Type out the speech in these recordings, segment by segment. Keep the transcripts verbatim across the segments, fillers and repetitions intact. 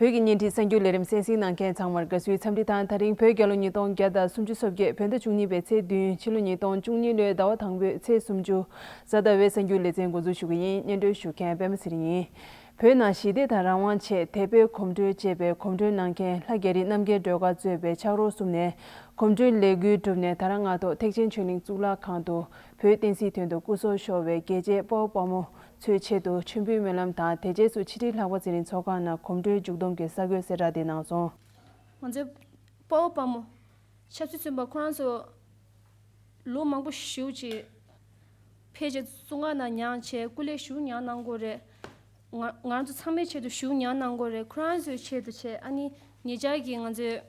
བོད་ཀྱི་བརྙན་འཕྲིན་གསར་འགྱུར་ལས་རིམ་གསན་གཟིགས་གནང་མཁན་ཚང་མར་དགའ་བསུའི་འཚམས་འདྲི་དང་། ད་རིང་བོད་རྒྱལ་ལོ་ཉིས་སྟོང་བརྒྱ་དང་སུམ་ཅུ་སོ་བརྒྱད། བོད་ཟླ་བཅུ་གཉིས་པའི་ཚེས་བདུན། ཕྱི་ལོ་ཉིས་སྟོང་བཅུ་གཉིས་ལོའི་ཟླ་བ་དང་པོའི་ཚེས་སུམ་ཅུ། གཟའ་ཟླ་བའི་གསར་འགྱུར་ལེ་ཚན་འགོ་འཛུགས་ཞུ་གི་ཡིན། སྙན་སྒྲོན་ཞུ་མཁན་པད་མ་ཚེ་རིང་ཡིན། བོད་ནང་ཞི་བདེ་དང་རང་དབང་ཆེད་དད་པའི་གོམ་བགྲོད་ཅེས་པའི་གོམ་བགྲོད་གནང་མཁན་ལྷ་རྒྱ་རི་རྣམ་རྒྱལ་སྒྲོལ་དཀར་གཙོས་པའི་ཕྱག་རོགས་གསུམ་ནས་གོམ་བགྲོད་ལས་འགུལ་གྲུབ་ནས། ད་རང་སྔ་ཐོག་ཐེག་ཆེན་ཆོས་གླིང་གཙུག་ལག་ཁང་དུ་བོད་བསྟན་སྲིད་དོན་དུ་སྐུ་སྲོག་ཤོར་བའི་རྒྱལ་གཅེས་དཔའ་བོ་དཔའ་མོ་ཚོའི་ཆེད་དུ་མཆོད་འབུལ་སྨོན་ལམ་དང་། དེ་རྗེས་སུ་ཕྱི་དྲིལ་ལྷག་པ་ཚེ་རིང་ཚོགས་ཁང་ནང་གོམ་བགྲོད་མཇུག་བསྡོམས་ཀྱི་གསར་འགོད་གསལ་བསྒྲགས་འདི་གནང་སོང་། ང་ཚོའི་དཔའ་བོ་དཔའ་མོ་ཆབ་སྲིད་བཙོན་པ་ཁོ་རང་ཚོ་ལོ་མང་པོ་ཞེ་པོ་ཅིག་ཕལ་ཆེར་བཙོན་ཁང་ནང་མྱངས་བྱས། སྐུ་ལས་ཞེ་པོ་མྱངས་གནང་དགོས་རེད། ང་ང་རང་ཚོ་ཚང་མའི་ཆེད་དུ་ཞེ་པོ་མྱངས་གནང་དགོས་རེད། ཁོ་རང་ཚོའི་ཆེད་དུ་བྱས། ཨ་ནི་ཉེ་ཆར་གྱི་ང་ཚོའི་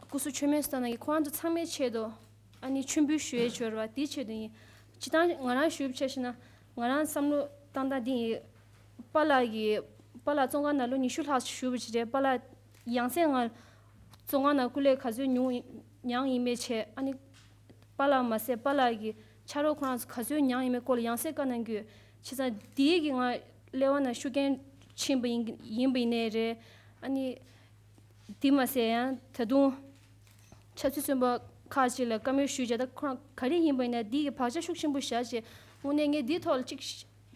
སྐུ་གཟུགས་མཆོད་མེ་སོགས་གནང་མཁན་ཁོ་རང་ཚོ་ཚང་མའི་ཆེད་དུ། ཨ་ནི་མཆོད་འབུལ་ཞུ་ཡས་བྱོས་ར་བ་དེའི་ཆེད་དུ་ཡིན། སྤྱིར་བཏང་ང་རང་ཞུ་བྱས་ཤེ་ན། ང་རང་བསམ་བློ་བཏང་སྟངས་འདི་ཡིན། པཱ་ལགས་ཀྱིས། པཱ་ལགས་བཙོན་ཁང་ནང་ལོ་ཉི་ཤུ་ལྷག་ཞིག་བཞུགས་པ་ཅིག་རེད། པཱ་ལགས་ཡང་སེ་ང་བཙོན་ཁང་ནང་སྐུ་ལས་ག་ཚོད་ཉུང་མྱངས་ཡིན་མེད་བྱས། ཨ་ནི་པཱ་ལགས་མ་ཟད་པཱ་ལགས་ཀྱི་ཕྱག་རོགས་ཁོ་རང་ཚོ་ག་ཚོད་མྱངས་ཡིན་མེད་སྐོར་ལ་ཡང་སེ་བཀའ་གནང་གི་ཡོད། བྱས་ཙང་འདིའི་གི་ང་ཀླད་པ་ནང་ཤུགས་རྐྱེན་ཕྱིན་པ་ཡིན་ཡིན་པ་ཡིན་ནའི་རེད། ཨ་ནི། དེ་མ་ཟད་ཡང་ད་དུང་ཆབ་སྲིད་བཙོན་པ་ཁག་ཅིག་ལ་བཀའ་མོལ་ཞུས་བྱས། ད་ཁོ་རང་ག་རེ་ཡིན་པ་ཡིན་ན་འདི་གི་བག་ཆགས་ཤུགས་ཆེན་པོ་བཞག་བྱས། དངོས་གནས་ངས་འདིའི་ཐོག་ལ་ཅིག་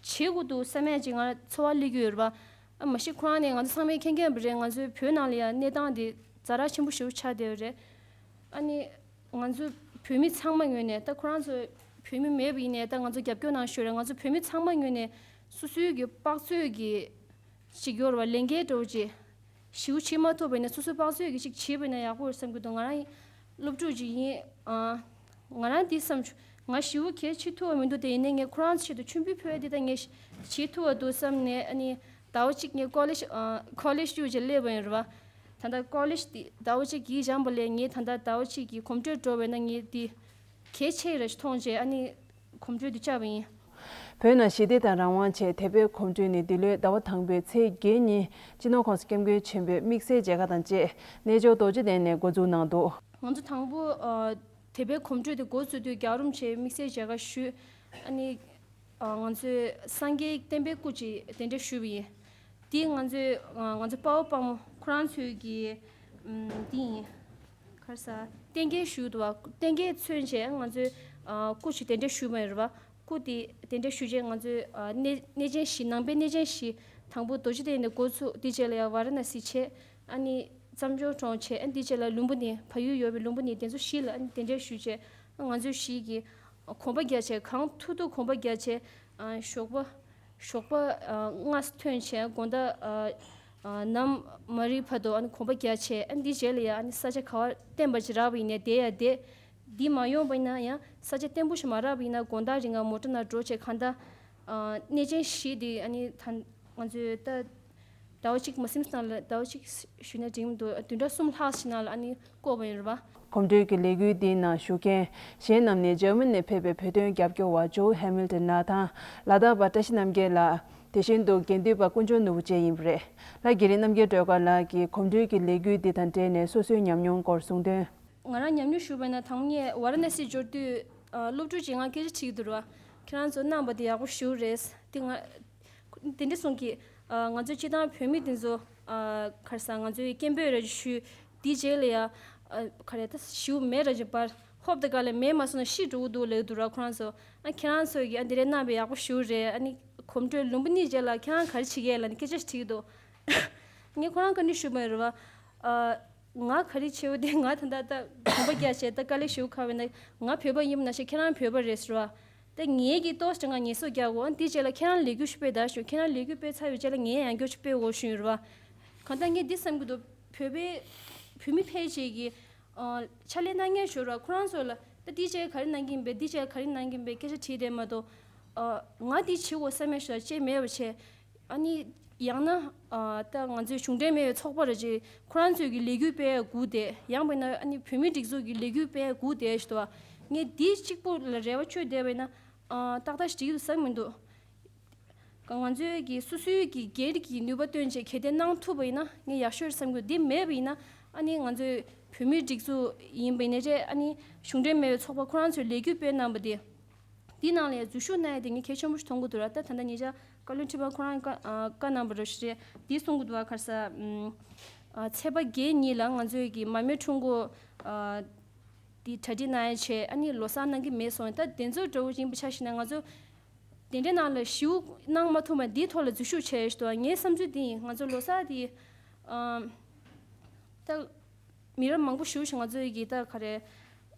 བྱེད་དགོས་འདུག་བསམ་ཡས་ཅིག་ང་ཚོར་བ་སླེབས་ཀྱི་ཡོད་རེད་པ། ཨ་མ་གཞི་ཁོ་རང་ནས་ང་ཚོ་ཚང་མས་མཁྱེན་མཁྱེན་པ་རེད། ང་ཚོའི་བོད་ནང་ལ་ཡང་གནས་སྟངས་འདི་ཛ་དྲག་ཆེན་པོ་ཞེ་པོ་ཆགས་བསྡད་ཡོད་རེད། ཨ་ནི་ང་ཚོ་བོད་མི་ཚང་མ་ངོས་ནས། ད་ཁོ་རང་ཚོ་བོད་མི་མེད་པ་ཡིན་ནའི་ད་ང་ཚོ་རྒྱབ་སྐྱོར་གནང་ཞུ་རེད། ང་ཚོ་བོད་མི་ཚང་མ་ངོས་ནས་སོ་སོའི་གི་དཔག་ཚོད་ཀྱི་ཅིག་ཡོད་རེད་པ། ལས་འགན་འདྲ་བོ་ཅིག་ཞེ་པོ་བྱེད་མ་ཐུབ་པ་ཡིན་ན་སོ་སོའི་དཔག་ཚོད་ཀྱི་ཅིག་བྱས་པ་ཡིན་ན་ཡག་པོ་རེད་བསམ་གྱི་འདུག་ང་རང་སློབ་ཕྲུག་ཅིག་ཡིན། ཨ། ང་རང་འདི་བསམ་བྱུང་། ང་ཞེ་པོ་གལ་ཆེ་ཐུབ་པ་མི་འདུག་དེ་ཡིན་ནའི་ངས་ཁོ་རང་ཚོའི་ཆེད་དུ་མཆོད་འབུལ་ཕུལ་ཡ་འདི་ད་ངས་བྱེད་ཐུབ་པ་འདུག་བསམ་ནས། ཨ་ནི་ཟླ་བ་གཅིག་ངས་ཀོ་ལེཇ། ཨ། ཀོ་ལེཇ་ཅིག་བྱས་སླེབས་པ་ཡིན་རེད་པ། ད་ལྟ་ཀོ་ལེཇ་འདི་ཟླ་བ་གཅིག་གིས་སྦྱངས་པ་ལས་ངས་ད་ལྟ་ཟླ་བ་གཅིག་གི་གོམ་བགྲོད་འགྲོ་བས་ན་ངས་འདི་གལ་ཆེ་རེད་མཐོང་བྱས། ཨ་ནི་གོམ་བགྲོད་འདི་བཅར་བ་ཡིན། བོད་ནང་ཞི་བདེ་དང་རང་དབང་ཆེད་དད་པའི་གོམ་བགྲོད་ནི་འདི་ལོའི་ཟླ་བ་དང་པོའི་ཚེས་བརྒྱད་ཉིན་སྤྱི་ནོར་༸གོང་ས་༸སྐྱབས་མགོན་ཆེན་པོའི་དམིགས་བསལ་མཇལ་ཁ་དང་བཅས་གནས་མཆོག་རྡོ་རྗེ་གདན་ནས་འགོ་འཛུགས་གནང་འདུག་ང་ཚོ་དང་པོ། ཨ། དད་པའི་གོམ་བགྲོད་དེ་འགོ་བཙུགས་དུས་རྒྱལ་བ་རིན་པོ་ཆེའི་དམིགས་བསལ་མཇལ་ཁ་ཞུས། ཨ་ནི། ཨ། ང་ཚོས་སངས་རྒྱས་བསྟན་པའི་སྐུ་ཅིག་གདན་འདྲེན་ཞུས་པ་ཡིན། དེ་ང་ཚོས། ཨ། ང་ཚོ་དཔའ་བོ་དཔའ་མོ་ཁོ་རང་ཚོས་ཀྱི། ཨམ། དེ་ཡིན། ག་རེ་ཟ། རྟེན་འབྲེལ་ཞུས་འདུག་པ། རྟེན་འབྲེལ་མཚོན་བྱས་ང་ཚོས། ཨ། སྐུ་ཞིག་གདན་འདྲེན་ཞུས་པ་ཡིན་རེད་པ། སྐུ་དེ་གདན་འདྲེན་ཞུས་བྱས་ང་ཚོས། ཨ། གནས་གནས་ཆེན་བཞི། ནང་པའི་གནས་ཆེན་བཞི། དང་པོ་རྡོ་རྗེ་གདན་ནས་འགོ་ཚུགས། དེ་རྗེས་ལ་ཡང་ཝཱ་ར་ཎ་སི་བྱས། ཨ་ནི་རྩྭ་མཆོག་གྲོང་བྱས། ཨ་ནི་དེ་རྗེས་ལ་ལུམ་བི་ནི། བལ་ཡུལ་ཡོད་པའི་ལུམ་བི་ནི་དེ་ཚོ་བཞི་ལ་ཨ་ནི་གདན་འདྲེན་ཞུས་བྱས། ང་ཚོས་བཞི་གིས་གོམ་པ་རྒྱག་བྱས། གང་ཐུབ་ཐུབ་གོམ་པ་རྒྱག་བྱས། ཨ། ཞོགས་པ། ཞོགས་པ། ཨ། སྔ་ས་ཐོན་བྱས་དགོང་དག། ཨ། ཨ། ནམ་མ་རིལ་བར་དུ་ཨ་ནི་གོམ་པ་རྒྱག་བྱས། ཨ་ནི་དེ་རྗེས་ལ་ཡང་ཨ་ནི་ས་ཆ་ག་བ་བརྟན་པ་ཅིག་རག་པ་ཡིན་ནའི་བསྡད་ཡ་བསྡད། འདི་མ་ཡོང་པ་ཡིན་ན་ཡང་ས་ཆ་བརྟན་པོ་ཞིག་མ་རག་པ་ཡིན་ན་དགོང་དག་རིང་ང་མོ་ཊ་ནང་འགྲོ་བྱས་གང་ལྟར། ཨ། གནས་ཆེན་བཞི་འདི་ཨ་ནི་ད་ང་ཚོས་ད་ཟླ་བ་གཅིག་མ་ཟིན་ཙམ་ལ། ཟླ་བ་གཅིག་ཞུས་ན་འགྲིག་མི་འདུག་བདུན་ཕྲག་གསུམ་ལྷག་ཞིག་ནང་ལ་ཨ་ནི་བསྐོར་བ་ཡིན་རེད་པ། གོམ་བགྲོད་ཀྱི་ལས་འགུལ་འདིའི་ནང་ཞུགས་མཁན་གཞན་རྣམས་ནི་འཇར་མ་ནི་ནས་ཕེབས་པའི་བོད་དོན་རྒྱབ་སྐྱོར་བ་ཇོ་ཧེ་མིལ་ཏོན་ལགས་དང་། ལ་དྭགས་པ་བཀྲ་ཤིས་རྣམ་རྒྱལ་ལགས། དེ་བཞིན་དུ་དགེ་འདུན་པ་དཀོན་མཆོག་ནོར་བུ་བཅས་ཡིན་པ་རེད། ལྷ་རྒྱ་རི་རྣམ་རྒྱལ་སྒྲོལ་དཀར་ལགས་ཀྱིས་གོམ་བགྲོད་ཀྱི་ལས་འགུལ་འདི་དང་འབྲེལ་ནས་སོ་སོའི་ཉམས་མྱོང་སྐོར་གསུངས་དོན། ང་རང་ཉམས་མྱོང་ཞུས་པ་ཡིན་ན། དང་པོ་ངས་ཝཱ་ར་ཎ་སི་འབྱོར་དུས། ཨ། སློབ་ཕྲུག་ཅིག་ང་སྐད་ཆ་དྲིས་འདུག་ར། ཁྱེད་རང་ཚོ་གནང་པ་དེ་ཡག་པོ་ཞེ་པོ་རེད། དེ་ང་དེ་འདྲ་གསུངས་ཀྱི། ཨ། ང་ཚོའི་སྤྱིར་བཏང་བོད་མི་དེ་ཚོ། ཨ། ག་རེ་ཟ། ང་ཚོའི་སྐད་འབོད་ར་ཅིག་ཞུས། དེའི་རྗེས་ལ་ཡ། ཨ། ག་རེ་ད་ཞེ་པོ་མེད་ར་ཅིག་པར་ཧོབ་དེ་ག་ལ་མེད་མ་སོང་ན་ཤི་འགྲོ་གི་འདུག་ལབ་འདུག་ར། ཁོ་རང་ཚོ། ཨ། ཁྱེད་རང་ཚོ་གིས་ཨ་འདི་རེད་གནང་བས་ཡག་པོ་ཞེ་པོ་རེད། ཨ་ནི་གོམ་བགྲོད་ལུམ་བི་ནི་རྗེས་ལ་ཁྱེད་རང་ག་རེ་བྱེད་ཀྱི་ཡོད་ལབ་ནས་སྐད་ཆ་དྲིས་འདུག་ངས་ཁོ་རང་ག་འདྲ་ཞུས་པ་ཡིན་རེད་པ། ཨ། ང་ག་རེ་བྱེད་འོ་དེ། ང་ད་ལྟ་ད་གོམ་པ་རྒྱག་བྱས་ད་དཀའ་ལས་ཞེ་པོ་ཁག་པ་ཡིན་ན། ང་བོད་པ་ཡིན་པ་ནང་བཞིན་ཁྱེད་རང་བོད་པ་རེད་ཟེར་བ། ད་ངེད་ཀྱིས་ཏོག་ཙམ་ང་ངལ་གསོ་རྒྱག་དགོས། ཨ། དེ་རྗེས་ལ་ཁྱེད་རང་ལས་འགུལ་ཞིག་སྤེལ་ད་ཞུ། ཁྱེད་རང་ལས་འགུལ་སྤེལ་ཚར་བའི་རྗེས་ལ་ངས་ཡང་བསྐྱར་ཞིག་སྤེལ་དགོས་ཞུ་ཡིན་རེད་བ། གང་ལྟར་ངས་འདི་བསམ་གྱི་འདུག་བོད་པའི་བོད་མི་ཕལ་ཆེར་གྱིས། ཨ། ཕྱག་ལས་གནང་མཁན་ཞིག་ཡོད་རེད་བ། ཁོ་རང་ཚོ་ལ་ད་དེ་རྗེས་ག་རེ་གནང་གི་ཡིན་པས། དེ་རྗེས་ག་རེ་གནང་གི་ཡིན་པས་སྐད་ཆ་དྲིས་བསྡད་མ་གཏོགས། ཨ། ང་འདི་བྱེད་དགོས་བསམ་མཁན་ཞིག་ལ་ཅིག་མེད་པ་བྱས། ཨ་ནི་ཡང་ན། ཨ། ད་ང་ཚོའི་གཞུང་འབྲེལ་མེད་པའི་ཚོགས་པ་ར་ཅིག་ཁོ་རང་ཚོས་ཀྱི་ལས་འགུལ་སྤེལ་སྒུག་བསྡད། ཡང་མིན་ན་ཨ་ནི་བོད་མིའི་སྒྲིག་འཛུགས་ཀྱི་ལས་འགུལ་སྤེལ་སྒུག་བསྡད་ཞིག་འདུག་བ། ངས་འདི་གཅིག་པུ་ལ་རེ་བ་བཅོལ་བསྡད་པ་ཡིན་ན། ཨ། ཏག་ཏག་ཞིག་འགྲིག་གི་འདུག་བསམ་མི་འདུག་ང་ཚོའི་གི་སོ་སོའི་གི་སྒེར་གྱི་ནུས་པ་བཏོན་བྱས་གལ་ཏེ་གནང་ཐུབ་པ་ཡིན་ན་ངས་ཡག་ཤོས་རེད་བསམ་གྱི་འདུག་འདི་མེད་པ་ཡིན་ན་ཨ་ནི་ང་ཚོའི་བོད་མིའི་སྒྲིག་འཛུགས་ཡིན་པ་ཡིན་ནའི་རེད། ཨ་ནི་གཞུང་འབྲེལ་མེད་པའི་ཚོགས་པ་ཁོ་རང་ཚོས་ལས་འགུལ་སྤེལ་གནང་བ་དེ། འདི་ནང་ལ་འཛུལ་ཞུགས་གནང་ཡ་དེ་ངས་གལ་ཆེན་པོ་ཞིག་མཐོང་གི་འདུག་ར། ད་ད་ལྟ་ཉེ་ཆར་ བཀའ་བློན་ཁྲི་པ་ཁོ་རང་བཀའ་ཨ་བཀའ་གནང་བ་རེད་ཤག་རེད། འདི་གསུང་གི་འདུག་བ། ག་རེ་ཟེར། ཨམ། ཨ། ཚེས་པ་བརྒྱད་ཉིན་ལ་ང་ཚོའི་གི་མར་མེ་ཁྲོམ་སྐོར་ཨ་འདི་གྲ་སྒྲིག་གནང་ཡ་བྱས། ཨ་ནི་ལོ་གསར་གནང་གི་མེད་སོང་། ད་དེ་ཚོ་འདྲ་བོ་ཡིན་པ་ཆ་བཞག་ན། ང་ཚོ་དེ་འདྲའི་ནང་ལ་ཞེ་པོ་གནང་མ་ཐུབ་པ་འདིའི་ཐོག་ལ་འཛུལ་ཞུགས་བྱས་ཡོད་ཤག་འདུག་ངའི་བསམ་ཚུལ་འདི་ཡིན། ང་ཚོ་ལོ་གསར་འདི་ཨམ། ད་མི་རབས་མང་པོ་ཞེ་པོ་ཞིག་ང་ཚོའི་གི་ད་ག་རེ་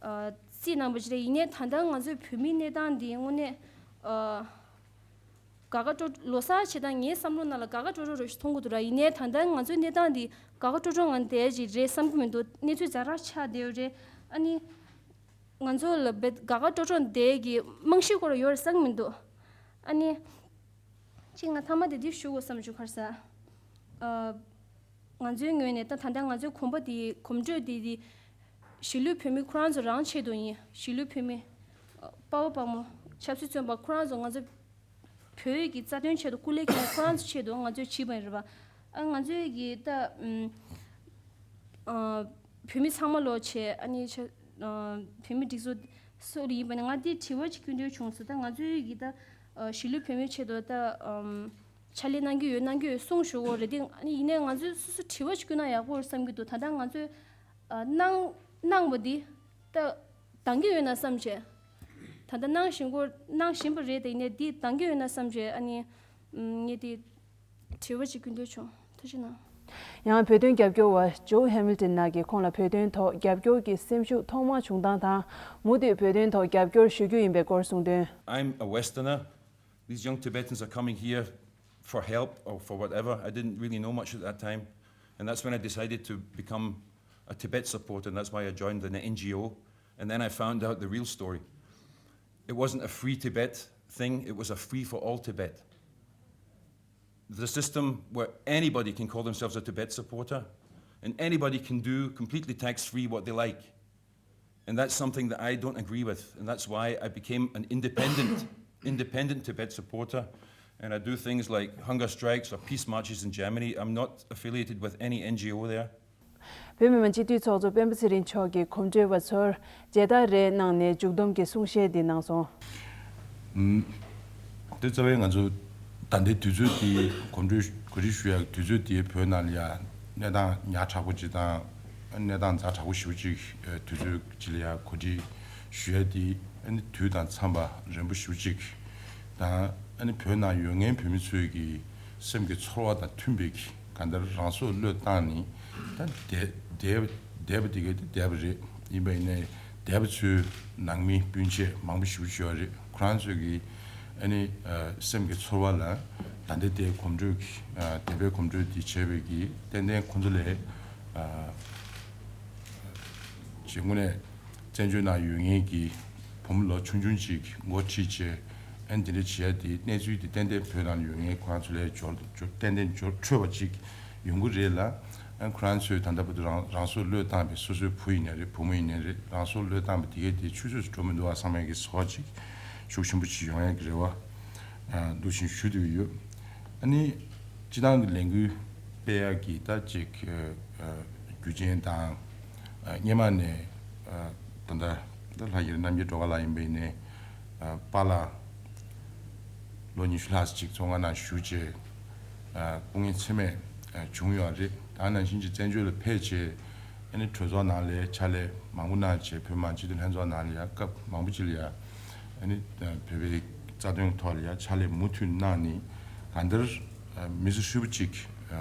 ཨ་རྩིས་གནང་བ་ཅིག་རེད། ཡིན་ནའི་ད་ལྟ་ང་ཚོའི་བོད་མིའི་གནས་སྟངས་འདི་དངོས་གནས་ཨ་དགའ་དགའ་སྤྲོ། ལོ་གསར་བྱེད་སྟངས་ངའི་བསམ་བློ་ནང་ལ་དགའ་དགའ་སྤྲོ་སྤྲོ་རེ་ཞིག་མཐོང་གི་འདུག་ར། ཡིན་ནའི་ད་ལྟ་ང་ཚོའི་གནས་སྟངས་འདི་དགའ་དགའ་སྤྲོ་སྤྲོ་ངང་བསྡད་ཀྱི་རེད་བསམ་གྱི་མི་འདུག་གནས་ཚུལ་ཛ་དྲག་ཆགས་བསྡད་ཡོད་རེད། ཨ་ནི་ང་ཚོ་ལ་བེད་དགའ་དགའ་སྤྲོ་སྤྲོ་བསྡད་ཀྱི་རྨང་གཞི་སྐོར་ཡོད་རེད་བསམ་གྱི་མི་འདུག་ཨ་ནི་གཅིག་ང་མཐའ་མ་དེ་འདི་ཞུ་དགོས་བསམ་བྱུང་། ག་རེ་ཟེར། ཨ། ང་ཚོའི་ངོས་ནས་ད་ད་ལྟ་ང་ཚོའི་གོམ་པ་དེ། གོམ་བགྲོད་དེ་དེ་གཞིས་ལུས་བོད་མི་ཁོ་རང་ཚོ་རང་ཆེད་དུ་ཡིན། གཞིས་ལུས་བོད་མི་ཨ་དཔའ་བོ་དཔའ་མོ་ཆབ་སྲིད་བཙོན་པ་ཁོ་རང་ཚོ་ང་ཚོ་བོད་ཀྱི་རྩ་དོན་ཆེད་དུ་སྐུ་ལས་ཁྱེར་ཁོ་རང་ཚོ་ཆེད་དུ་ང་ཚོས་བྱས་པ་ཡིན་རེད་པ། ཨ། ང་ཚོའི་གི་ད་ཨམ། ཨ། བོད་མི་ཚང་མ་ལོག་བྱས། ཨ་ནི་ཆ་ཨ་བོད་མི་སྒྲིག་འཛུགས་སུ་ཡིན་པ་ནི། ང་འདི་དྲི་བ་ཅིག་བསྐྱོན་འདོད་བྱུང་སོང་། ད་ང་ཚོའི་གི་ད་ཨ་གཞིས་ལུས་བོད་མི་ཆེད་དུ་ད་ཨམ། ཕྱག་ལས་གནང་གི་ཡོད་གནང་གི་ཡོད་གསུངས་ཞུ་གི་རེད་དེ། ཨ་ནི་ཡིན་ནའི་ང་ཚོས་སོ་སོ་དྲི་བ་ཅིག་བསྐྱོན་ན་ཡག་པོ་རེད་བསམ་གྱི་འདུག་ད་ལྟ་ང་ཚོས་ཨ་གནང་གནང་བ་འདི་ད་འདང་གི་ཡོད་ན་བསམ་བྱས། ད་ལྟ་གནང་བཞིན་གོ་གནང་བཞིན་པ་རེད་དེ། ཡིན་ནའི་འདི་འདང་གི་ཡོད་ན་བསམ་བྱས། ཨ་ནི་ངས་འདི་དྲི་བ་ཅིག་བསྐྱོན་འདོད་བྱུང་། ཐུགས་རྗེ་གནང་། ཡང་བོད་དོན་རྒྱབ་སྐྱོར་བ་ཇོ་ཧེ་མིལ་ཏན་ནག་གིས་ཁོང་ལ་བོད་དོན་ཐོག་རྒྱབ་སྐྱོར་གྱི་སེམས་ཤུགས་ཐོག་མར་བྱུང་སྟངས་དང་། མུ་མཐུད་བོད་དོན་ཐོག་རྒྱབ་སྐྱོར་ཞུ་རྒྱུ་ཡིན་པའི་སྐོར་གསུངས་དོན། I'm a Westerner. These young Tibetans are coming here for help or for whatever. I didn't really know much at that time. And that's when I decided to become a Tibet supporter. And that's why I joined the N G O. And then I found out the real story. It wasn't a free Tibet thing, it was a free for all Tibet. The system where anybody can call themselves a Tibet supporter and anybody can do completely tax free what they like. And that's something that I don't agree with. And that's why I became an independent, independent Tibet supporter. And I do things like hunger strikes or peace marches in Germany. I'm not affiliated with any N G O there. བོད་མི་མང་སྤྱི་འཐུས་ཚོགས་གཙོ་སྤེན་པ་ཚེ་རིང་མཆོག་གིས་གོམ་བགྲོད་པ་ཚོར་མཇལ་དར་རེ་གནང་ནས་མཇུག་བསྡོམས་ཀྱི་གསུང་བཤད་འདི་གནང་སོང་། ཨུམ། དེ་རྩ་བའི་ང་ཚོ་ད་ལྟའི་དུས་ཚོད་འདི་གོམ་བགྲོད་གོ་སྒྲིག་ཞུ་ཡག་དུས་ཚོད་འདི་བོད་ནང་ལ་ཡ་གནས་སྟངས་ཉག་ཕྲ་པོ་ཅིག་དང་། གནས་སྟངས་ཛ་དྲག་པོ་ཞེ་པོ་ཅིག་དུས་ཚོད་ཅིག་ལ་ཡ་གོ་སྒྲིག་ཞུ་ཡག་འདི་ཨ་ནི་དུས་དང་འཚམས་པ་རན་པོ་ཞེ་པོ་ཅིག་དང་། ཨ་ནི་བོད་ནང་ཡོད་མཁན་བོད་མི་ཚོའི་གི་སེམས་ཀྱི་ཚོར་བ་དང་མཐུན་པའི་གི་གང་ལྟར་རང་སྲོག་བློས་བཏང་ནས་ད་བསྡད་བསྡད་བསྡད་པ་དེ་ག་དེ་བསྡད་པ་རེད། ཡིན་པ་ཡིན་ནའི་བསྡད་པ་ཚོའི་ནང་མི་སྤུན་མཆེད་མང་པོ་ཞེ་པོ་ཅིག་ཡོད་རེད། ཁོ་རང་ཚོའི་གི་ཨ་ནི་ཨ་སེམས་ཀྱི་ཚོར་བ་ལ་ད་ལྟ་དེ་གོམ་བགྲོད་ཀྱི་ཨ་འདས་པའི་གོམ་བགྲོད་དེ་བྱས་པའི་གི་ཏན་ཏན་ཁོ་ཚོ་ལས་ཨ་ཅིག་དངོས་གནས་བཙན་བྱོལ་ནང་ཡོད་མཁན་གྱི་བུ་མོ་ལོ་ཆུང་ཆུང་ཅིག་འགོ་ཁྲིད་བྱས། ཨ་ནི་དེ་འདྲ་བྱས་ཏེ་གནས་ཚུལ་དེ་ཏན་ཏན་བོད་ནང་ཡོད་མཁན་ཁོ་རང་ཚོ་ལས་འབྱོར་འབྱོར་ཏན་ཏན་འབྱོར་འཕྲོད་པ་ཅིག་ཡོང་གི་རེད་ལ། ཨ་ནི་ཁོ་རང་ཚོས་ད་ལྟ་བར་དུ་རང་རང་སྲོག་བློས་བཏང་བའི་སོ་སོའི་བུ་ཡིན་ནའི་རེད། བུ་མོ་ཡིན་ནའི་རེད། རང་སྲོག་བློས་བཏང་བ་དེ་གས་དེ་ཆུད་ཟོས་སུ་འགྲོ་མི་འདུག་བསམ་ཡག་གི་ཚོར་བ་ཅིག་ཤུགས་ཆེན་པོ་ཅིག་ཡོང་ཡག་གི་རེ་བ་ཨ་འདུག་བཞིན་ཞུ་འདོད་ཡོད། ཨ་ནི་སྤྱི་བཏང་གི་ལས་འགུལ་སྤེལ་ཡག་གི་ད་ཅིག་ཨ་རྒྱུ་རྐྱེན་དང་། ཨ་སྔོན་མ་ནས་ཨ་ད་ལྟ་ད་ལྷ་རྒྱལ་རྣམ་རྒྱལ་སྒྲོལ་དཀར་ལགས་ཡིན་པ་ཡིན་ནའི་ཨ་པཱ་ལགས་ལོ་ཉི་ཤུ་ལྷག་ཅིག་བཙོན་ཁང་ནང་བཞུགས་བྱས་ཨ་སྐུ་ངལ་ཚད་མེད་ཨ་བྱུང་ཡོད་རེད། ད་ནང་བཞིན་གྱི་བཙན་བྱོལ་ལ་ཕེབས་བྱས་ཨ་ནི་གྲོས་ཚོགས་ནང་ལ་ཕྱག་ལས་མང་པོ་གནང་བྱས། བོད་མི་མང་སྤྱི་འཐུས་ལྷན་ཚོགས་ནང་ལ་ཡ་སྐབས་མང་པོ་ཅིག་ལ་ཡ་ཨ་ནི་ཨ་བོད་པའི་རྩ་དོན་ཐོག་ལ་ཡ་ཕྱག་ལས་མུ་མཐུད་གནང་ནས་གང་ལྟར་ཨ་མི་ཚེ་ཧྲིལ་པོ་ཅིག་ཨ་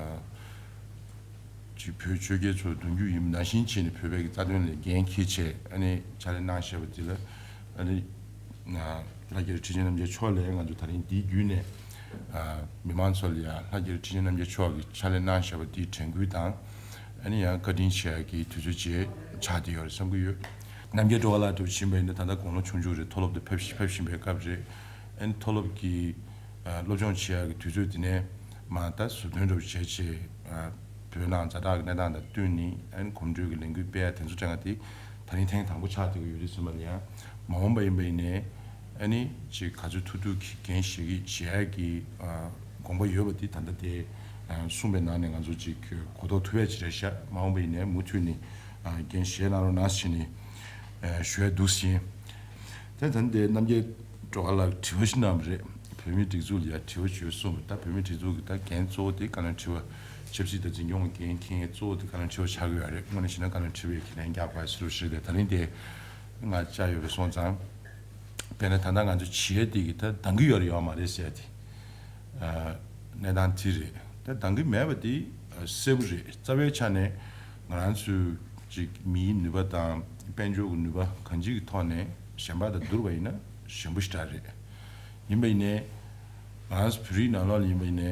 ཅིག་བོད་ཆོལ་ཁའི་ཚོ་གདུང་རྒྱུད་ཡིན་པ་ནང་བཞིན་བྱས་ནས་བོད་པའི་རྩ་དོན་ལ་འགན་འཁྱེར་བྱས་ཨ་ནི་ཕྱག་ལས་གནང་བཞག་པ་དེ་ལ་ཨ་ནི་ལྷ་རྒྱལ་ཁྲི་ཆེན་རྣམ་རྒྱལ་མཆོག་ལ་ང་ཚོ་ད་རིང་འདིའི་བརྒྱུད་ནས་ཨ་མི་མང་ཚོ་ལ་ཡང་ལྷ་རྒྱལ་ཁྲི་ཆེན་རྣམ་རྒྱལ་མཆོག་གིས་ཕྱག་ལས་གནང་བཞག་པ་དེའི་དྲན་སྐུལ་དང་། ཨ་ནི་ཡང་བཀའ་དྲིན་ཆེ་ཡག་གི་དུས་ཚོད་ཅིག་ཆགས་བསྡད་ཡོད་རེད་བསམ་གྱི་ཡོད། རྣམ་རྒྱལ་སྒྲོལ་དཀར་ལགས་འདྲ་བོ་ཕྱིན་པ་ཡིན་ན་ད་ལྟ་དགུང་ལོ་ཆུང་ཆུང་རེད། མཐོ་སློབ་ཏུ་ཕེབས་ཕེབས་བཞིན་པའི་སྐབས་རེད། ཨ་ནི་མཐོ་སློབ་ཀྱི་ཨ་སློབ་སྦྱོང་བྱེད་ཡག་གི་དུས་ཚོད་དེ་ནས་མར་ད་ཟུར་འདོན་འདྲ་བོ་བྱས་བྱས་ཨ་བོད་ནང་ཛ་དྲག་གི་གནས་སྟངས་དང་བསྟུན་ནས་ཨ་ནི་གོམ་བགྲོད་ཀྱི་ལས་འགུལ་སྤེལ་ཡག་དེ་ཚོ་སྤྲད་ཡག་དེ་ད་རིང་ཐེངས་དང་པོ་ཆགས་བསྡད་ཀྱི་ཡོད་རེད་ཟེར་བ་ལ་ཡང་མ་འོངས་པ་ཡིན་པ་ཡིན་ནའི་ཨ་ནི་ཅིག་ག་ཚོད་ཐུབ་ཐུབ་ཀྱིས་འགན་བཞེས་ཀྱི་བཞེས་ཡག་གི་ཨ་དགོངས་པ་ཡོད་པ་དེ་ད་ལྟ་དེ་ཨ་གསུངས་པའི་ནང་ནས་ང་ཚོ་ཅིག་གོ་རྟོགས་ཐུབ་ཡག་ཅིག་རེད་ཤག་མ་འོངས་པ་ཡིན་ནའི་མུ་མཐུད་ནས་ཨ་འགན་བཞེས་གནང་རོགས་གནང་ཟེར་ནས་ཨ་ཞུ་ཡག་འདུག་ཟིན། དེ་ད་ལྟ་རྣམ་རྒྱལ་སྒྲོལ་དཀར་ལགས་དྲི་བ་ཞིག་གནང་བ་རེད། བོད་མིའི་སྒྲིག་འཛུགས་ལ་ཡ་དྲི་བ་བྱེད་གསུངས་པ། ད་བོད་མིའི་སྒྲིག་འཛུགས་ཀྱི་ད་འགན་གཙོ་བོ་དེ་བཀའ་བློན་ཁྲི་པ། ཆབ་སྲིད་དང་འཛིན་སྐྱོང་གི་འགན་འཁྱེར་མཁན་གཙོ་བོ་དེ་བཀའ་བློན་ཁྲི་པ་ཆགས་ཀྱི་ཡོད་རེད། དངོས་གནས་བྱས་ན་བཀའ་བློན་ཁྲི་པས་ཁས་ལེན་རྒྱག་དགོས་ཟེར་བ་ཞིག་རེད། དེ་ད་རིང་དེ་ང་བཅར་ཡོད་པ་སོང་ཙང་། དཔེར་ན་ད་ལྟ་ང་ཚོ་བྱེད་ཡ་དེ་གི་ད་འདང་གི་ཡོད་རེད་ཡོད་མ་རེད་ཟེར་ཡ་དེ། ཨ། གནས་སྟངས་དེ་རེད། ད་འདང་གི་མེད་པ་དེ་གསལ་པོ་རེད། རྩ་བའི་ཆ་ནས་ང་རང་ཚོའི་ཅིག་མིའི་ནུས་པ་དང་དཔལ་འབྱོར་གྱི་ནུས་པ་གང་ཅིའི་ཐོག་ནས་གཞན་པ་དང་བསྡུར་བ་ཡིན་ན་ཞན་པོ་ཞེ་དྲག་རེད། ཡིན་པ་ཡིན་ནའི། ང་རང་ཚོ་བོད་རིགས་ནང་ལོགས་ལ་ཡིན་པ་ཡིན་ནའི།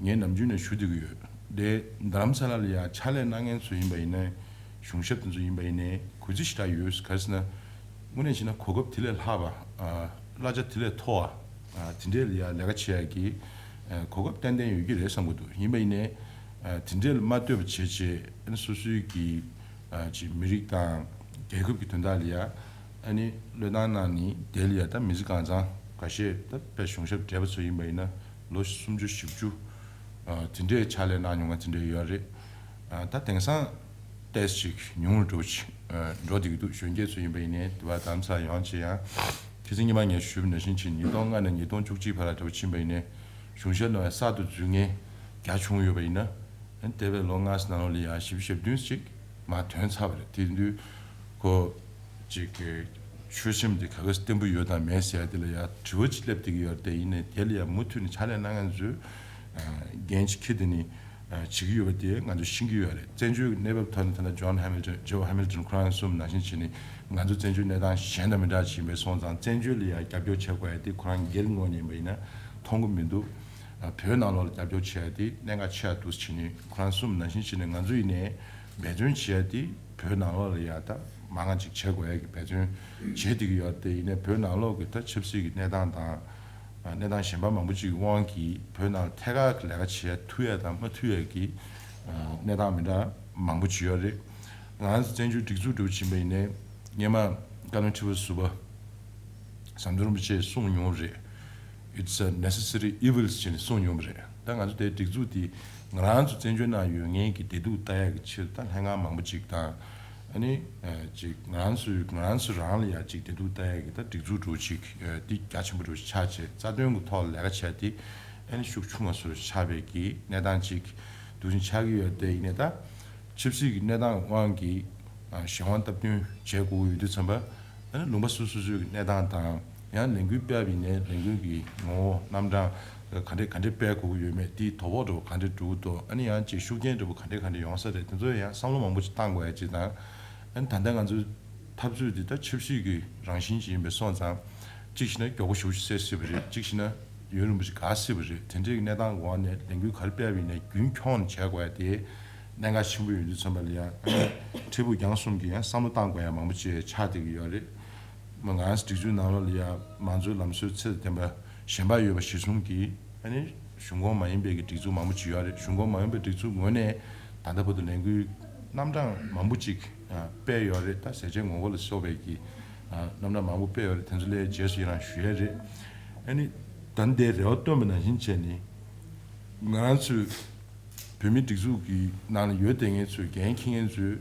ངས་ནམ་རྒྱུན་ནས་ཞུ་བསྡད་ཀྱི་ཡོད། དེ་རྡ་རམ་ས་ལ་ལ་ཡ་ཕྱག་ལས་གནང་མཁན་ཚོ་ཡིན་པ་ཡིན་ནའི། གཞུང་ཞབས་དེ་ཚོ་ཡིན་པ་ཡིན་ནའི་གུས་བརྩི་ཞེ་དྲག་ཡོད། ག་རེ་ཟེར་ན། དངོས་གནས་བྱས་ན་གོ་སྐབས་དེ་ལས་ལྷག་པ། ཨ། གླ་ཆ་དེ་ལས་མཐོ་བ། ཨ། དེ་འདྲས་ལ་ཡ་ལས་ཀ་བྱེད་ཡ་གི། ཨ། གོ་སྐབས་ཏན་ཏན་ཡོད་ཀྱི་རེད་བསམ་གྱི་འདུག་ཡིན་པ་ཡིན་ནའི། ཨ། དེ་འདྲས་ལ་མ་ལྟོས་པ་བྱས་བྱས་ཨ་ནི་སོ་སོའི་གི། ཨ། ཅིག་མི་རིགས་དང་རྒྱལ་ཁབ་ཀྱི་དོན་དག་ལ་ཡ། ཨ་ནི་བློས་བཏང་གནང་ནི་དེ་ལ་ཡ་ད་མི་ཚེ་གང་ཚང་ཁ་ཤས་ད་དཔེ་གཞུང་ཞབས་བགྲེས་པ་ཚོ་ཡིན་པ་ཡིན་ན་ལོ་སུམ་ཅུ་བཞི་བཅུ། ཨ། དེ་འདྲའི་ཕྱག་ལས་གནང་མྱོང་མཁན་དེ་འདྲ་ཡོད་རེད། ཨ། ད་དེང་སང་ཏོག་ཙམ་ཅིག་ཉུང་རུ་འགྲོ་ཅིག་ཨ། འགྲོ་བསྡད་ཀྱི་འདུག་གཞོན་སྐྱེས་ཚོ་ཡིན་པ་ཡིན་ནའི་དེ་བ་དམ་ས་ཡོང་ཅིག་ཡང་། ཁ་སང་ཉི་མ་ངས་ཞུས་པ་ནང་བཞིན་ཅིག་ཉིས་སྟོང་ལྔ་ནས་ཉིས་སྟོང་བཅུ་གཅིག་བར་ལ་འདྲ་བོ་ཕྱིན་པ་ཡིན་ནའི། གཞུང་ཞབས་ནང་གསར་དུ་འཛུལ་མཁན་བརྒྱ་བྱུང་ཡོད་པ་ཡིན་ན། ཨ་ནི་འདས་པའི་ལོ་ལྔ་ཙམ་ནང་ལོགས་ལ་ཡ་བཞི་བཅུ་ཞེ་བདུན་ཅིག་མར་ཐོན་ཚར་བ་རེད། དེ་དུས་ཁོ་ཅིག་གི་ཆོད་སེམས་དེ་ག་ག་བརྟན་པོ་ཡོད་དང་མེད་ཟེར་ཡ་དེ་ལ་ཡ་དྲི་བ་ཅིག་སླེབས་བསྡད་ཀྱི་ཡོད་རེད་དེ། ཡིན་ནའི་དེ་ལ་ཡ་མུ་མཐུད་ནས་ཕྱག་ལས་གནང་མཁན་ཚོས་འགན་ཅིག་འཁྱེར་དེ་ནི་བྱེད་ཀྱི་ཡོད་པ་དེ་ང་ཚོས་ཤེས་ཀྱི་ཡོད་རེད། བཙན་བྱོལ་གྱི་གནས་བབ་ཐོག་ནས་ད་ལྟ་ཇོན་ཧེ་མིལ་ཊོན། ཇོ་ཧེ་མིལ་ཊོན་ཁོ་རང་གསུངས་ནང་བཞིན་བྱས་ནས་ང་ཚོ་བཙན་བྱོལ་གནས་སྟངས་གཞན་དང་མི་འདྲ་ཞིག་ཡིན་པས་སོང་ཙང་བཙན་བྱོལ་ལ་ཡ་རྒྱབ་སྐྱོར་བྱེད་དགོས་ཡ་དེ་ཁོ་རང་སྒེར་ངོས་ནས་ཡིན་པ་ཡིན་ན་མཐོང་གི་མི་འདུག་ཨ། བོད་ནང་ལོགས་ལ་རྒྱབ་སྐྱོར་བྱས་ཏེ་གནད་འགག་ཆེ་བ་འདུག་བྱས་ནས་ཁོ་རང་གསུངས་ནང་བཞིན་བྱས་ནས་ང་ཚོ་ཡིན་ནའི་འབད་བརྩོན་བྱས་ཏེ་བོད་ནང་ལོགས་ལ་ཡ་ད་མང་ང་ཅིག་བྱེད་དགོས་ཡ་གི་འབད་བརྩོན་བྱེད་བསྡད་ཀྱི་ཡོད་དེ། ཡིན་ནའི་བོད་ནང་ལོགས་ཀྱི་ད་ཆབ་སྲིད་ཀྱི་གནས་སྟངས་དང་། ཨ། གནས་སྟངས་གཞན་པ་མང་པོ་ཅིག་གི་དབང་གིས་བོད་ནང་ཐད་ཀར་གྱི་ལས་ཀ་བྱེད་ཐུབ་ཡ་དང་མ་ཐུབ་ཡ་གི། ཨ། གནས་སྟངས་མི་འདྲ་མང་པོ་ཅིག་ཡོད་རེད། ང་ཚོ་བཙན་བྱོལ་སྒྲིག་འཛུགས་འདྲ་བོ་ཕྱིན་པ་ཡིན་ནའི་སྔོན་མ་བཀའ་བློན་ཁྲི་པ་ཟུར་པ་ཟམ་གདོང་རིན་པོ་ཆེས་གསུངས་མྱོང་རེད། It's a necessary evils ཅེས་གསུངས་མྱོང་བ་རེད། ད་ང་ཚོ་དེ་སྒྲིག་འཛུགས་དེ་ང་རང་ཚོ་བཙན་བྱོལ་ནང་ཡོད་མཁན་གྱི་བདེ་སྡུག་ལྟ་ཡག་གི་ཕྱིར་ད་ལྷན་ཁང་མང་པོ་ཅིག་དང་། ཨ་ནི་ཅིག་ང་རང་ཚོའི་ང་རང་ཚོ་རང་ལ་ཡ་ཅིག་བདེ་སྡུག་ལྟ་ཡག་གི་ད་སྒྲིག་འཛུགས་འདྲ་བོ་ཅིག་དེ་རྒྱ་ཆེན་པོ་འདྲ་བོ་ཆགས་བྱས་རྩ་དོན་གྱི་ཐོག་ལ་ལས་ཀ་བྱས་ཏེ། ཨ་ནི་ཤུགས་ཆུང་བ་བཟོ་ཆགས་པའི་གི་གནས་སྟངས་ཅིག་འདུག་སེ་ཆགས་ཀྱི་ཡོད་དེ། ཡིན་ནའི་ད། ཆབ་སྲིད་ཀྱི་གནས་སྟངས་དབང་གིས། ཨ། གཞན་དབང་སྟབས་བསྟུན་བྱེད་དགོས་ཀྱི་ཡོད་དུས་ཙམ་པ། ཨ་ནི་ལུང་པ་སོ་སོ་སོའི་གི་གནས་སྟངས་དང་། ཡང་ལས་འགུལ་སྤེལ་བ་ཡིན་ནའི་ལས་འགུལ་གྱི་ངོ་བོ་རྣམ་གྲངས་ག་འདྲས་ག་འདྲས་སྤེལ་དགོས་ཀྱི་ཡོད་མེད། དེའི་དོ་ཕོག་འདྲ་བོ་ག་འདྲས་འགྲོ་གི་འདུག་ཨ་ནི་ཡང་ཅིག་ཤུགས་རྐྱེན་འདྲ་བོ་ག་འདྲས་ག་འདྲས་ཡོང་ས་རེད། དེ་ཚོ་ཡང་བསམ་བློ་མང་པོ་ཅིག་བཏང་དགོས་ཡ་ཅིག་དང་། ཨ་ནི་ད་ལྟ་ང་ཚོའི་འཐབ་རྩོད་འདི་ད་ཆབ་སྲིད་ཀྱི་རང་བཞིན་ཅིག་ཡིན་པས་སོང་ཙང་། གཅིག་བྱས་ན་མགྱོགས་པོ་ཞེ་པོ་ཅིག་སེལ་སྲིད་པ་རེད། གཅིག་བྱས་ན་ཡུན་རིང་པོ་ཞིག་འགོར་སྲིད་པ་རེད། དེ་འདྲའི་གནས་སྟངས་འོག་ནས་ལས་འགུལ་ག་རེ་སྤེལ་བ་ཡིན་ནའི་རྒྱུན་འཁྱོངས་ནས་བྱེད་དགོས་ཡ་དེ་གནད་འགག་ཆེན་པོ་ཡོད་དུས་ཙམ་པ་ལ་ཡ། ཁྲི་པ་རྒྱང་གསུམ་གྱིས་ཡང་བསམ་བློ་བཏང་དགོས་ཡ་མང་པོ་ཅིག་ཆགས་བསྡད་ཀྱི་ཡོད་རེད། མ་ང་ཚོ་སྒྲིག་འཛུགས་ནང་ལོགས་ལ་ཡ་མང་གཙོའི་ལམ་སྲོལ་ཚད་དང་ལྡན་པ་གཞན་པ་ཡོད་པ་གཞིར་བཟུང་གིས། ཨ་ནི་གཞུང་ཁོངས་མ་ཡིན་པའི་གི་སྒྲིག་འཛུགས་མང་པོ་ཅིག་ཡོད་རེད། གཞུང་ཁོངས་མ་ཡིན་པའི་སྒྲིག་འཛུགས་ངོས་ནས་ད་ལྟ་བར་དུ་ལས་འགུལ་རྣམ་གྲངས་མང་པོ་ཅིག་ཨ། སྤེལ་ཡོད་རེད། ད་ཟས་བཅད་ངོ་རྒོལ་ལ་སོགས་པའི་གི། ཨ། རྣམ་གྲངས་མང་པོ་སྤེལ་ཡོད་རེད། དེ་ཚོ་ལ་རྗེས་སུ་ཡི་རང་ཞུ་ཡ་རེད། ཨ་ནི་ད་ལྟའི་རེ་བ་བཏོན་པ་ནང་བཞིན་བྱས་ནས་ང་རང་ཚོའི་བོད་མིའི་སྒྲིག་འཛུགས་ཀྱི་ནང་ལ་ཡོད་བསྡད་མཁན་ཚོས། འགན་འཁྱེར་མཁན་ཚོས།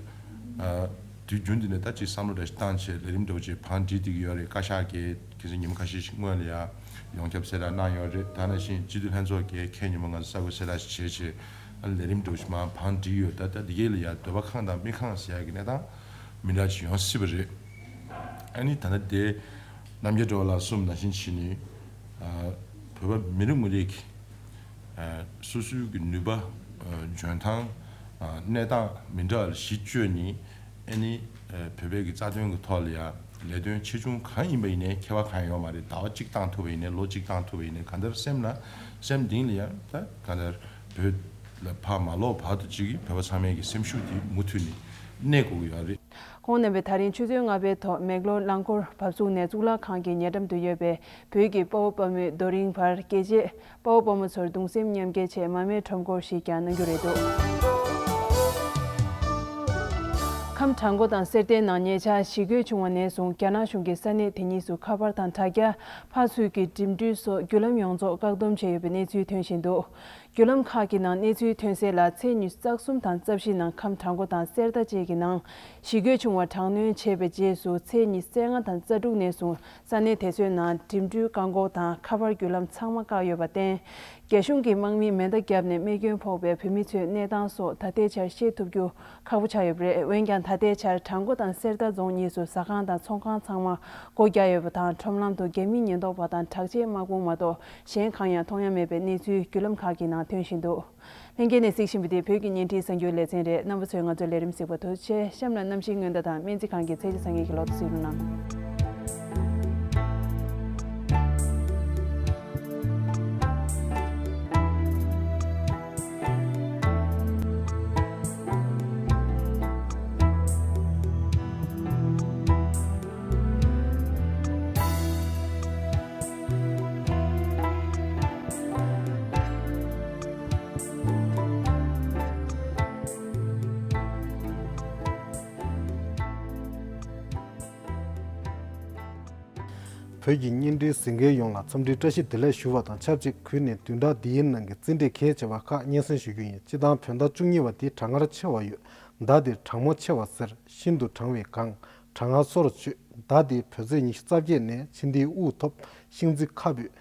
ཨ། དུས་རྒྱུན་དུ་ནས་ད་ཅིག་བསམ་བློ་འདྲ་ཞིག་བཏང་བྱས་ལས་རིམ་འདྲ་བོ་ཅིག་བང་སྒྲིག་བསྡད་ཀྱི་ཡོད་རེད། བཀའ་ཤག་གིས་ཁ་སང་ཉིན་མོ་ཁ་ཤས་ཤིག་སྔོན་ལ་ཡ་ཡོངས་ཁྱབ་གསལ་བསྒྲགས་གནང་ཡོད་རེད། ད་ནང་བཞིན་སྤྱི་འཐུས་ལྷན་ཚོགས་ཀྱིས་ཁ་ཉིན་མོ་ང་ཚོ་གསར་འགོད་གསལ་བསྒྲགས་ཤིག་བྱས་བྱས། ཨ། ལས་རིམ་འདྲ་བོ་ཞིག་མར་བང་སྒྲིག་ཡོད། ད་ད་འདི་གས་ལ་ཡ་འདོད་པ་ཁེངས་དང་མི་ཁེངས་ཟེར་ཡ་གི་གནས་སྟངས་མི་འདྲ་ཅིག་ཡོང་སྲིད་པ་རེད། ཨ་ནི་ད་ལྟ་དེ་རྣམ་རྒྱལ་སྒྲོལ་མ་ལགས་གསུངས་ནང་བཞིན་བྱས་ནས། ཨ། བོད་པ་མི་རེ་ངོ་རེ་གིས། ཨ། སོ་སོའི་གི་ནུས་པ། ཨ། འཇོན་ཐང་། ཨ། གནས་སྟངས་མི་འདྲ་བ་ལ་གཞི་བཅོལ་ནས། ཨ་ནི། ཨ། བོད་པའི་གི་རྩ་དོན་གི་ཐོག་ལ་ཡ་ལས་དོན་ཆེ་ཆུང་གང་ཡིན་པ་ཡིན་ནའི་ཁྱད་པར་གང་ཡོད་མ་རེད། ཟླ་བ་གཅིག་བཏང་ཐུབ་པ་ཡིན་ནའི་ལོ་གཅིག་བཏང་ཐུབ་པ་ཡིན་ནའི་གང་ལྟར་སེམས་ལ། སེམས་གཏིང་ལ་ཡ་ད་གང་ལྟར་བོད་ལ་ཕར་མ་ལོག་བར་དུ་ཅིག་གིས་བོད་པ་ཚང་མའི་གི་སེམས་ཤུགས་དེ་མུ་མཐུད་ནས་གནས་དགོས་ཀྱི་ཡོད་རེད། ཁོང་རྣམ་པས་ད་རིང་ཆུ་ཚོད་ལྔ་པའི་ཐོག་མེག་ལོར་རླངས་འཁོར་བབས་ཚུགས་ནས་གཙུག་ལག་ཁང་གི་ཉེ་འགྲམ་དུ་ཡོད་པའི་བོད་ཀྱི་དཔའ་བོ་དཔའ་མོའི་རྡོ་རིང་བར་རྒྱལ་གཅེས་དཔའ་བོ་དཔའ་མོ་ཚོར་གདུང་སེམས་མཉམ་སྐྱེད་ཆེད་མར་མེའི་ཁྲོམ་སྐོར་ཞིག་ཀྱང་གནང་རྒྱུ་རེད་འདུག་ཁམས་བྲག་འགོ་དང་གསེར་རྟའི་ནང་ཉེ་ཆར་ཞི་རྒོལ་བྱུང་བ་ནས་བཟུང་རྒྱ་ནག་གཞུང་གིས་ས་གནས་དེ་གཉིས་སུ་ཁ་པར་དང་དྲ་རྒྱ་ཕར་ཚུར་གྱི་འགྲིམ་འགྲུལ་སོགས་བརྒྱུད་ལམ་ཡོངས་རྫོགས་བཀག་སྡོམ་བྱས་ཡོད་པའི་གནས་ཚུལ་ཐོན་བཞིན་འདུག་བརྒྱུད་ལམ་ཁག་གི་ནང་གནས་ཚུལ་ཐོན་གསལ་ལ། ཚེས་ཉི་ཤུ་རྩ་གསུམ་དང་རྩ་བཞི་ནང་ཁམས་བྲག་འགོ་དང་གསེར་རྟ་བཅས་ཀྱི་ནང་ཞི་རྒོལ་བྱུང་བ་དྲག་གནོན་བྱས་པའི་རྗེས་སུ། ཚེས་ཉི་ཤུ་རྩ་ལྔ་དང་རྩ་དྲུག་ནས་བཟུང་ས་གནས་དེ་ཚོའི་ནང་འགྲིམ་འགྲུལ་བཀག་འགོག་དང་ཁ་པར་བརྒྱུད་ལམ་ཚང་མ་བཀག་ཡོད་པར་བརྟེན། རྒྱ་གཞུང་གི་དམག་མིས་མེ་མདའ་བརྒྱབ་ནས་རྨས་སྐྱོན་ཕོག་པའི་བོད་མི་ཚོའི་གནས་སྟངས་སོགས་ད་ལྟའི་ཆར་ཤེས་ཐུབ་རྒྱུ་ཁག་པོ་ཆགས་ཡོད་པ་རེད། འོན་ཀྱང་ད་ལྟའི་ཆར་བྲག་འགོ་དང་གསེར་རྟ་རྫོང་གཉིས་སུ་ཟ་ཁང་དང་ཚོང་ཁང་ཚང་མ་སྒོ་བརྒྱབ་ཡོད་པ་དང་། ཁྲོམ་ལམ་དུ་རྒྱ་མིའི་ཉེན་རྟོག་པ་དང་དྲག་ཆས་དམག་དཔུང་མ་གཏོགས་གཞན་གང་ཡང་མཐོང་ཡ་མེད་པའི་གནས་ཚུལ་བརྒྱུད་ལམ་ཁག་གི་ནང་ཐོན་བཞིན་འདུག་ལྷན་རྒྱས་ནས་གཟིགས་བཞིན་པ་དེ་བོད་ཀྱི་བརྙན་འཕྲིན་གསར་འགྱུར་ལེ་ཚན་རེད། རྣམ་པ་ཚོས་ང་ཚོའི་ལས་རིམ་གཟིགས་པར་ཐུགས་རྗེ་ཆེ། གཤམ་ལ་གནམ་གཤིས་སྔོན་བརྡ་དང་སྨན་རྩིས་ཁང་གི་ཚད་གཞི་ཚང་མའི་གི་ལོ་ཐོ་གཟིགས་རོགས་གནང་། བོད་ཀྱི་བརྙན་འཕྲིན་གཟིགས་མཁན་ཡོངས་ལ་འཚམས་འདྲིའི་བཀྲ་ཤིས་བདེ་ལེགས་ཞུ་བ་དང་ཆབས་ཅིག་ཁུལ་ནས་བདུན་ཕྲག་འདིའི་ནང་གི་རྩིས་འབྲས་གལ་ཆེ་བ་ཁག་སྙན་སེང་ཞུ་རྒྱུ་ཡིན། སྤྱིར་བཏང་བོད་ཟླ་བཅུ་གཉིས་པ་འདི་གྲང་ངར་ཆེ་བ་ཡོད། ཟླ་འདིར་གྲང་མོ་ཆེ་བ་ཟེར། ཤིན་ཏུ་གྲང་བའི་གངས། གྲང་ངར་སོར་ཆུད། ཟླ་འདིའི་བོད་ཚེས་ཉི་ཤུ་རྩ་བརྒྱད་ནས་ཕྱི་འདིའི་དབུགས་ཐོབ། ཤིང་རྩི་ཁ་འབུས།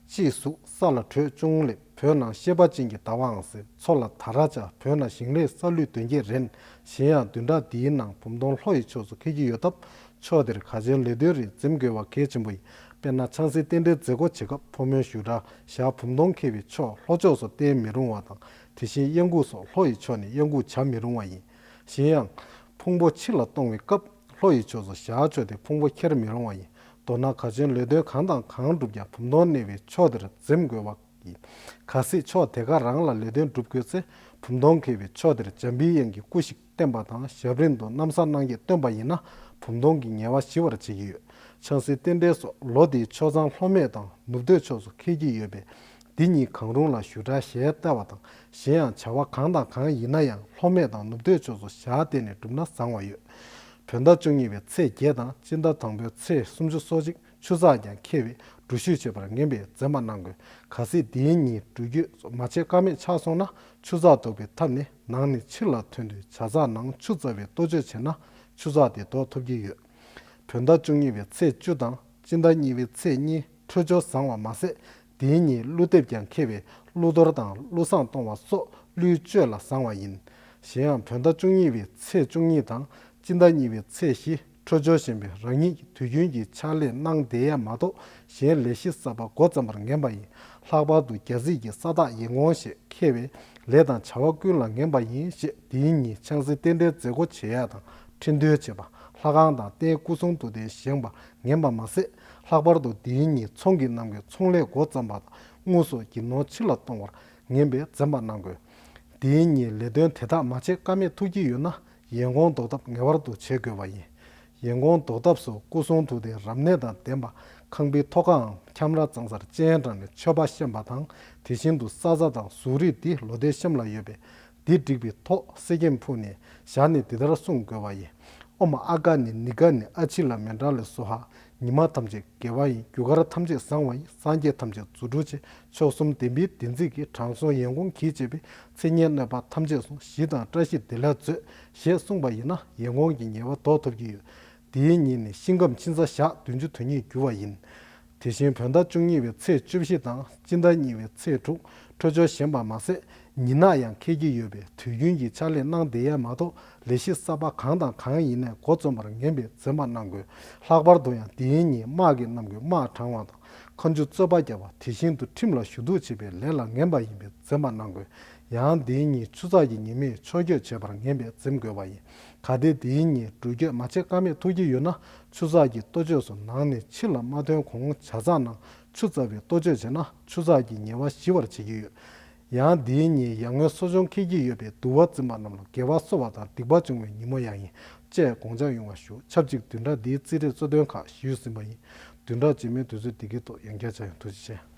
དཔྱིད་གཟུགས་ས་ལ་དྲོད་ཅུང་སླེབས། བོད་ནང་ཤེས་པ་ཅན་གྱི་ཟླ་བའང་ཟེར། མཚོ་ལ་ད་ར་བཅའ། བོད་ནང་ཞིང་ལས་ས་ལུད་དོན་རྐྱེན་རན། གཞན་ཡང་བདུན་ཕྲག་འདིའི་ནང་བུམ་སྟོང་ལྷོ་ཡི་ཕྱོགས་སུ་འཁེལ་གྱི་ཡོད་སྟབས། ཕྱོགས་དེར་ག་ཆེན་ལས་དོན་རིགས་འཛེམ་དགོས་པ་གལ་ཆེན་པོ་ཡིན། དཔེར་ན་ཆང་སའི་རྟེན་འབྲེལ་མཛད་སྒོ་བྱེད་སྐབས་ཕོ་མོའི་བཞུགས་གྲལ་བཞག་བུམ་སྟོང་འཁེལ་བའི་ཕྱོགས་ལྷོ་ཕྱོགས་སུ་བསྟན་མི་རུང་བ་དང་། དེ་བཞིན་གཡང་འགུགས་སོགས་ལྷོ་ཡི་ཕྱོགས་ནས་གཡང་འགུགས་བྱ་མི་རུང་བ་ཡིན། གཞན་ཡང་། ཕུང་པོ་ཕྱི་ལ་གཏོང་བའི་སྐབས་ལྷོ་ཡི་ཕྱོགས་སུ་བཞག་ཆོག་སྟེ་ཕུང་པོ་འཁྱེར་མི་རུང་བ་ཡིན། མདོར་ན་ག་ཆེན་ལས་དོན་གང་དང་གང་བསྒྲུབ་ཀྱང་བུམ་སྟོང་གནས་པའི་ཕྱོགས་དེར་འཛེམ་དགོས་པ་ཡིན། གལ་སྲིད་ཕྱོགས་དེ་ག་རང་ལ་ལས་དོན་བསྒྲུབ་དགོས་ཚེ་བུམ་སྟོང་འཁེལ་བའི་ཕྱོགས་དེར་འཇམ་པའི་དབྱངས་ཀྱི་སྐུ་ཞིག་བསྟན་པ་དང་། ཞབས་རིམ་དུ་གནམ་ས་སྣང་བརྒྱད་བཏོན་པ་ཡིན་ན་བུམ་སྟོང་གི་ངལ་བ་ཞི་བར་བྱེད་ཀྱི་ཡོད། ཆང་སའི་རྟེན་འབྲེལ་སོགས་ལོ་དེའི་ཕྱོགས་མཚམས་ལྷོ་སྨད་དང་ནུབ་སྟོད་ཕྱོགས་སུ་འཁེལ་གྱི་ཡོད་པས། འདི་གཉིས་གང་རུང་ལ་བཞུགས་གྲལ་ཞལ་བལྟ་བ་དང་། གཞན་ཡང་བྱ་བ་གང་དང་གང་ཡིན་ན་ཡང་ལྷོ་སྨད་དང་ནུབ་སྟོད་ཕྱོགས་སུ་ཞལ་བལྟས་ནས་བསྒྲུབས་ན་བཟང་བ་ཡོད། བོད་ཟླ་བཅུ་གཉིས་པའི་ཚེས་བརྒྱད་དང་སྤྱི་ཟླ་དང་པོའི་ཚེས་སུམ་ཅུ་སོ་གཅིག་ཆུ་ཚགས་ཀྱང་འཁེལ་བས་འགྲུལ་བཞུད་བྱེད་པར་ངན་པས་འཛེམ་པ་གནང་དགོས། གལ་སྲིད་འདིའི་ཉིན་འགྲུལ་སྐྱོད་མ་བྱེད་ཀ་མེད་ཆགས་སོང་ན། ཆུ་ཚགས་ལྡོག་པའི་ཐབས་ནི་ནང་ནས་ཕྱི་ལ་ཐོན་དུས་ཇ་ཚགས་ནང་ཆུ་བཙའ་བའི་གཏོ་བཅོས་བྱས་ན་ཆུ་ཚགས་དེ་ལྡོག་ཐུབ་ཀྱི་ཡོད། བོད་ཟླ་བཅུ་གཉིས་པའི་ཚེས་བཅུ་དང་སྤྱི་ཟླ་གཉིས་པའི་ཚེས་གཉིས་འཕྲོད་སྦྱོར་བཟང་བ་མ་ཟད། འདིའི་ཉིན་ཀླུ་འདེབས་ཀྱང་འཁེལ་བས་ཀླུ་གཏོར་དང་ཀླུ་བསངས་གཏོང་བ་སོགས་ཀླུའི་སྤྱོད་ལ་བཟང་བ་ཡིན། གཞན་ཡང་བོད་ཟླ་བཅུ་གཉིས་པའི་ཚེས་བཅུ་གཉིས་དང་སྤྱི་ཟླ་གཉིས་པའི་ཚེས་བཞི་འཕྲོད་སྦྱོར་ཞན་པས་རང་ཉིད་ཀྱི་དུས་རྒྱུན་གྱི་ཕྱག་ལས་གནང་བསྡད་ཡ་མ་གཏོགས་གཞན་ལས་གཞི་གསར་པ་འགོ་བརྩམས་པར་ངན་པ་ཡིན། ལྷག་པར་དུ་རྒྱ་རྩིས་ཀྱི་ས་བདག་ཡིན་ངོང་ཞེས་འཁེལ་བས་ལས་དང་བྱ་བ་ཀུན་ལ་ངན་པ་ཡིན་ཞེས་འདིའི་ཉིན་ཆང་སའི་རྟེན་འབྲེལ་མཛད་སྒོ་བྱེད་ཡ་དང་འཕྲིན་འདོན་བྱེད་པ། ལྷ་ཁང་དང་རྟེན་སྐུ་གསུང་ཐུགས་རྟེན་བཞེངས་པ་ངན་པ་མ་ཟད། ལྷག་པར་དུ་འདིའི་ཉིན་ཚོང་གི་རྣམ་ངེས་ཚོང་ལས་འགོ་བརྩམས་པ་དང་དངུལ་སོགས་ཀྱི་ནོར་ཕྱི་ལ་གཏོང་བར་ངན་པས་འཛེམ་པ་གནང་དགོས། འདིའི་ཉིན་ལས་དོན་དེ་དག་མ་བྱེད་ཀ་མེད་ཐུག་གི་ཡོད་ན། ཡན་གོང་ཟློག་ཐབས་ངེས་པར་དུ་བྱེད་དགོས་པ་ཡིན། ཡན་གོང་ཟློག་ཐབས་སུ་སྐུ་གསུང་ཐུགས་རྟེན་རབ་གནས་དང་ལྡན་པ། ཁང་པའི་ཐོག་ཁའམ་ཁྱམས་ར་གཙང་སར་སྤྱན་དྲངས་ནས་མཆོད་པ་བཤམས་པ་དང་། དེ་བཞིན་དུ་ས་བཟའ་དང་གཟུགས་རིས་འདི་ལོ་ཟླའི་གཤམ་ལ་ཡོད་པས། འདི་བསྒྲིགས་པའི་ཐོག་གསེར་སྐྱེམས་ཕུལ་ནས་ཞལ་ནས་འདི་ལྟར་གསུང་དགོས་པ་ཡིན། ཨོཾ་ཨ་ག་ནི་ནི་ག་ནི་ཨ་ཕྱི་ལ་མཎྜལ་སྭཱ་ཧཱ། ཉི་མ་ཐམས་ཅད་དགེ་བ་ཡིན། རྒྱུ་སྐར་ཐམས་ཅད་བཟང་བ་ཡིན། སངས་རྒྱས་ཐམས་ཅད་རྫུ་འཕྲུལ་ཆེ། མཆོག་གསུམ་བདེན་པའི་བདེན་ཚིག་གིས། དྲང་སྲོང་ཡན་གོང་གིས་བྱས་པའི། མཚན་སྙན་གནོད་པ་ཐམས་ཅད་སོང་། ཞི་དང་བཀྲ་ཤིས་བདེ་ལེགས་མཛོད། ཞེས་གསུངས་པ་ཡིན་ན་ཡན་གོང་གི་ཉེས་པ་ཟློག་ཐུབ་ཀྱི་ཡོད། དེའི་ཉིན་ནི་ཤིང་སྐམ་ཕྱིན་ཚ་ཞག་བདུན་ཅུ་དོན་གཉིས་འགྱུར་བ་ཡིན། དེ་བཞིན་བོད་ཟླ་བཅུ་གཉིས་པའི་ཚེས་བཅུ་བཞི་དང་སྤྱི་ཟླ་གཉིས་པའི་ཚེས་དྲུག་འཕྲོད་སྦྱོར་ཞན་པ་མ་ཟད། ཉི་ནག་ཡང་འཁེལ་གྱི་ཡོད་པས་དུས་རྒྱུན་གྱི་ཕྱག་ལས་གནང་བསྡད་ཡ་མ་གཏོགས་ལས་གཞི་གསར་པ་གང་དང་གང་ཡིན་ནའི་འགོ་རྩོམ་པར་ངན་པས་འཛེམ་པ་གནང་དགོས། ལྷག་པར་དུ་ཡང་དེའི་ཉིན་དམག་གི་རྣམ་ཀུན་དམག་དྲང་བ་དང་མཁའ་མཇུག་རྩོད་པ་བརྒྱབ་པ། དེ་བཞིན་དུ་ཁྲིམས་ལ་ཞུ་གཏུག་བྱེད་པའི་ལས་ལ་ངན་པ་ཡིན་པས་འཛེམ་པ་གནང་དགོས། ཡང་དེའི་ཉིན་ཆུ་ཚགས་ཀྱི་ཉི་མས་ཕྱོགས་བསྐྱོད་བྱེད་པར་ངན་པས་འཛེམ་དགོས་པ་ཡིན། གལ་ཏེ་དེའི་ཉིན་འགྲུལ་སྐྱོད་མ་བྱེད་ཀ་མེད་ཐུག་གི་ཡོད་ན་ཆུ་ཚགས་ཀྱི་གཏོ་བཅོས་སུ་ནང་ནས་ཕྱི་ལ་མ་ཐོན་གོང་ཇ་ཚགས་ནང་ཆུ་བཙའ་བའི་གཏོ་བཅོས་བྱས་ན་ཆུ་ཚགས་ཀྱི་ཉེས་པ་ཞི་བར་བྱེད་ཀྱི་ཡོད། ཡང་འདིའི་ཉིན་ཡར་ངོའི་གསོ་སྦྱོང་འཁེལ་གྱི་ཡོད་པས་འདུལ་བ་འཛིན་པ་རྣམས་ལ་དགེ་བ་གསོ་བ་དང་སྡིག་པ་སྦྱོང་བའི་ཉིན་མོ་ཡང་ཡིན། ཅེས་དགོངས་འཇགས་ཡོང་བ་ཞུ། ཆབས་ཅིག་བདུན་ཕྲག་འདིའི་རྩིས་རིག་གཙོ་དོན་ཁག་ཞུས་ཟིན་པ་ཡིན། བདུན་ཕྲག་རྗེས་མའི་དུས་ཚོད་འདི་གའི་ཐོག་ཡང་བསྐྱར་བཅར་ཡོང་། ཐུགས་རྗེ་ཆེ།